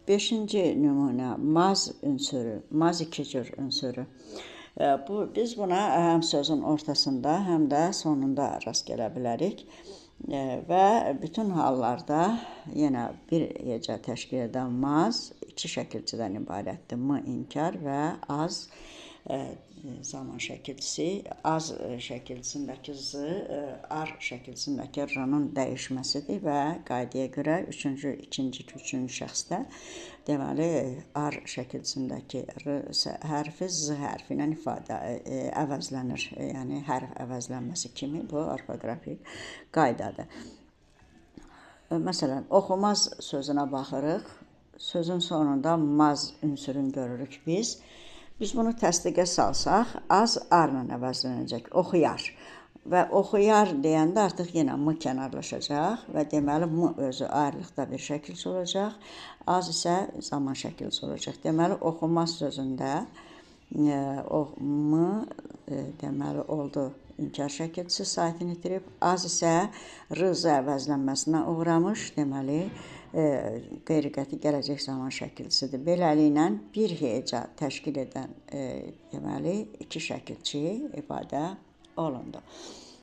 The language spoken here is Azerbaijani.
Beşinci nümunə maz ünsürü, maz iki cür ünsürü. Bu biz buna həm sözün ortasında, həm də sonunda rast gələ bilərik. Və bütün hallarda yenə bir heca təşkil edən maz iki şəkilçidən ibarətdir. M inkar və az zaman şəkilçisi, az şəkilçisindəki z, ar şəkilçisindəki r-nın dəyişməsidir və qaydaya görə üçüncü, ikinci, üçüncü şəxsdə deməli ar şəkilçisindəki r hərfi z hərfi ilə ifadə əvəzlənir. Yəni hərf əvəzlənməsi kimi bu orfoqrafik qaydadır. Məsələn, oxumaz sözünə baxırıq. Sözün sonunda maz ünsürünü görürük biz. Biz bunu təsdiqə salsaq, az arla əvəzlənəcək, oxuyar. Və oxuyar deyəndə artıq yenə m kənarlaşacaq və deməli m özü ayrılıqda bir şəkilçi olacaq, az isə zaman şəkilçi olacaq. Deməli oxumaz sözündə o m deməli oldu inkar şəkilçisi saitini itirib, az isə r z əvəzlənməsinə uğramış, deməli qeyri-qəti gələcək zaman şəkilçisidir. Beləliklə bir heca təşkil edən deməli iki şəkilçi ifadə olundu.